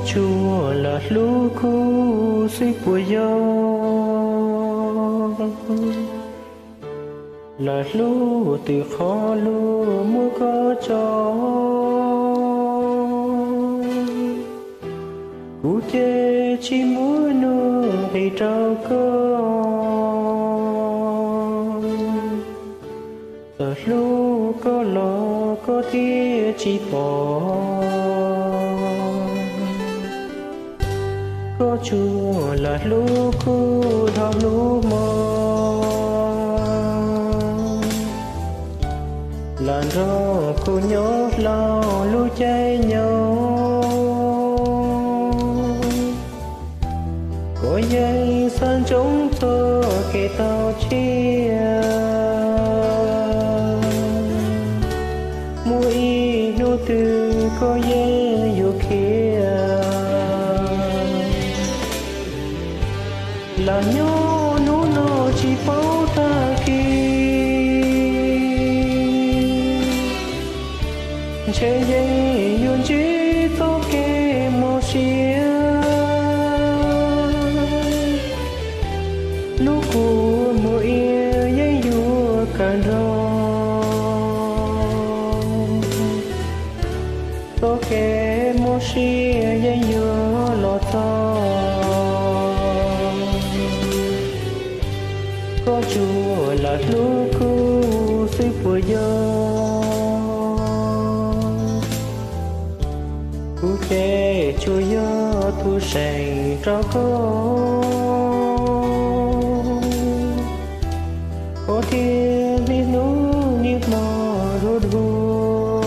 Tsuas lam hlub kuv xwb puas yog? Lam hlub twb qhov luag muab koj tso, kuv ces tsis muaj nuj nqis rau koj. Txawm hlub koj los koj thiaj tsis pom, koj tsuas lam hlub kuv dhau lub hmo, lam nrog kuv nyob hlo lub caij nyoog. Koj yeej xav ntsoov txoj kev tau tsiaj, muaj ib hnub twg koj yeej yuav khiav. Lam nyob hnub no tsis paub tag kis, ntshe yeej yuav ntsib txoj kev mob siab. Lub kua muag iav yeej yuav kawm nrog, txoj kev mob siab yeej yuav los txog. Koj tsuas lam hlub kuv xwb puas yog? Kuv ces tsuas yog tus seem rau koj, koj thiaj niaj hnub niaj hmo nruab dhua.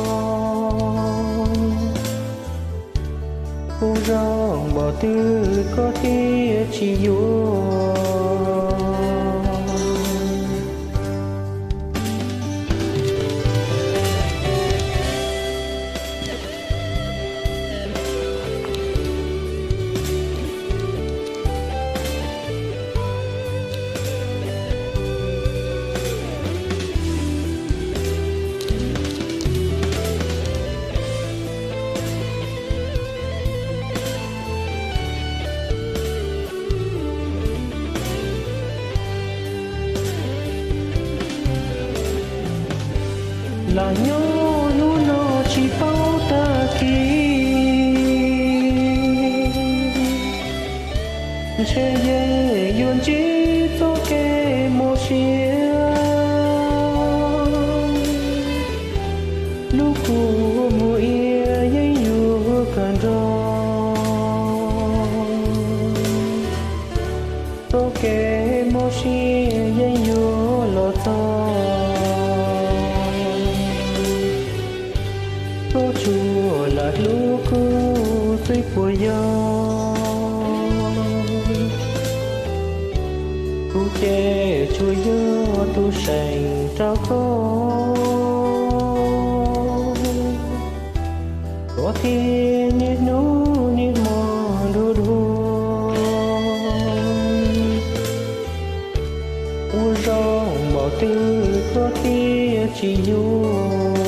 Kuv zoo npaum twg koj thiaj tsis yuav? Lam nyob hnub no tsis paub tag kis, ntshe yeej yuav ntsib txoj kev mob siab. Lub kua muag iav yeej yuav kawm nrog, txoj kev mob siab yeej yuav los txog. Koj tsuas lam hlub kuv xwb puas yog? Kuv ces tsuas yog tus seem rau koj, koj thiaj niaj hnub niaj hmo nruab dhua. Ua zoo npaum twg koj thiaj tsis yuav?